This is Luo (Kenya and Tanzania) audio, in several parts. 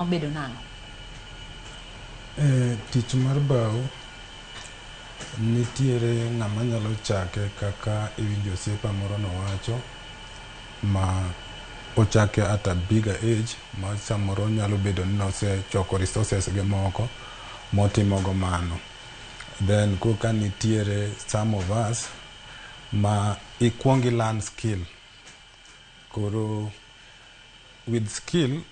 Obedo nang'o? E, tich mar bao nitiere ng'ama nyalo chake kaka iwinjo osiepa moro nowacho ma ochake at a bigger age ma samoro nyalo bedo ni nosechoko resources ge moko motimogo mano. Then koka nitiere some of us ma ikuong i learn skill. Koro with skill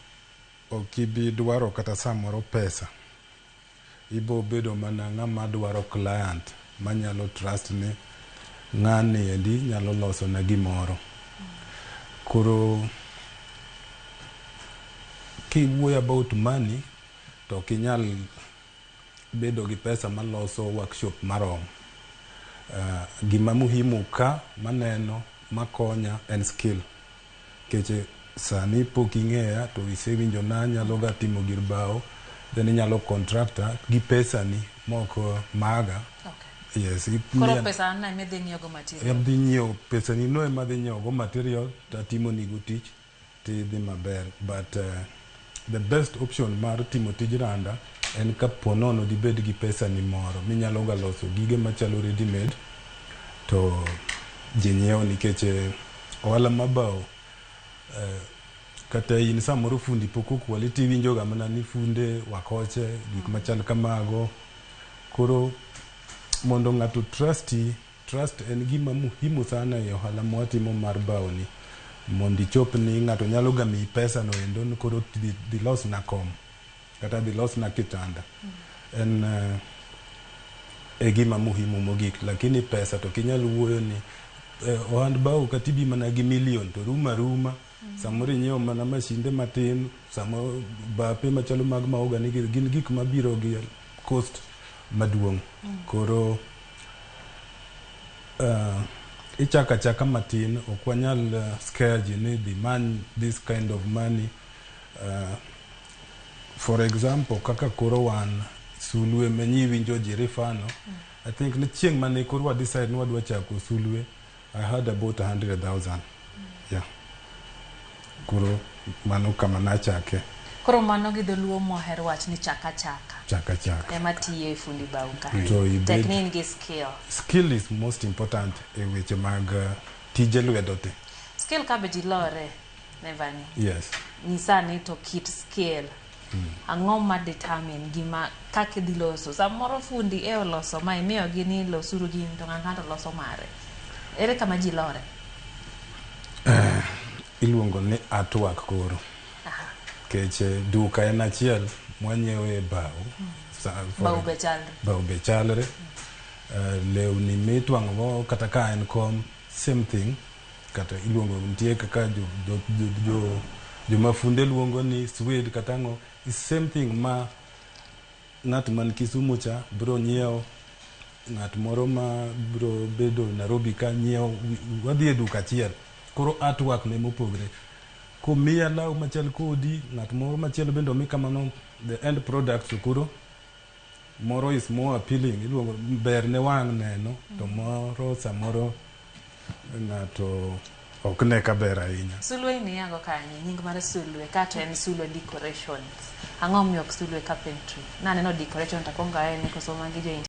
ok ibi dwaro kata samoro pesa. Ibo bedo mana ng'ama dwaro client manyalo trust ni ng'ani endi nyalo loso na gimoro. Koro kiwuoyo about money to ok inyal bedo gi pesa maloso workshop maromo. Gima muhimu ka maneno makonya en skill. Nikech sani pok ing'eya to isewinjo na anyalo ga timo gir bao then inyalo contracta gi pesani mok maga. Okay. Yes. Koro pesa na ema idhi ng'iewo material. Adhi nyiewo pesani no ema adhi nyiewo go material to atimonigo tich tidhi maber but the best option mar timo tij randa en ka po nono dibed gi pesani moro minyalo ga loso gige machalo ready made to ji nyiewo nikech ohala mar bao kata in samoro fundi pok okwali tiwinjo ga mana ni funde wakoche gik machal kamago. Koro mondo ng'ato trusti, trust en gima muhimu sana e ohala mwatimo mar bao ni mondo ichop ni ng'ato nyalo ga miyi pesa no endo ni koro dhi losna kom kata dhi losna kitanda. En e gima muhimu mogik lakini pesa to ok inyal wuoyo ni ohand bao kata ibi mana gi million to rumo aruma. Samoro inyiewo mana mashinde matin, samoro bape machalo mag mahogany gin gik mabiro gi cost maduong'. Koro ichako achaka matin ok wanyal scare ji ni dhi many this kind of money. For example kaka koro wan Sulwe manyi winjo ji refer no, I think ni chieng' mane koro wa decide ni wadwa chako Sulwe, I had about 100,000. Yeah. Koro mano kama nachake. Koro mano gi dholuo moher wach ni chaka chaka. Chaka chaka. Ema tiyo e fundi bao ka. To ibed Tek ni in gi skill. Skill is most important e weche mag tije lwedo te. Skill ka be ji lore, Nevani. Yes. Nyisa ni to kit skill. Ang'o ma determine gima kaka idhi loso? Samoro fundi e oloso ma imiyogi ni losuru gini to ng'ato ng'ato loso mare. Ere kama ji lore? Iluongo ni artwork koro. Nikech duka en achiel mwanyiewe bao. Bao be chalre. Bao be chalre. Lewni mitwang'o go kata ka en kom, same thing. Kata iluongo nitie kaka jo joma funde luongo ni suede kata ang'o. Same thing ma ng'at man Kisumu cha bro nyiewo, ng'at moro ma bro bedo Nairobi ka nyiewo, wadhi e duka achiel. Koro artwork ne mopogre. Komiya law machal kodi, ng'at moro machielo bende omi kamano, the end product to koro moro is more appealing, iluongo ber ne wang' neno, to moro samoro ng'ato ok ne ka ber ahinya. Sulwe ni yago kanye? Nying mar Sulwe kato en Sulwe Decorations. Ang'o momiyo ok Sulwe Carpentry? Naneno decoration to akwongo awe ni koso magi jo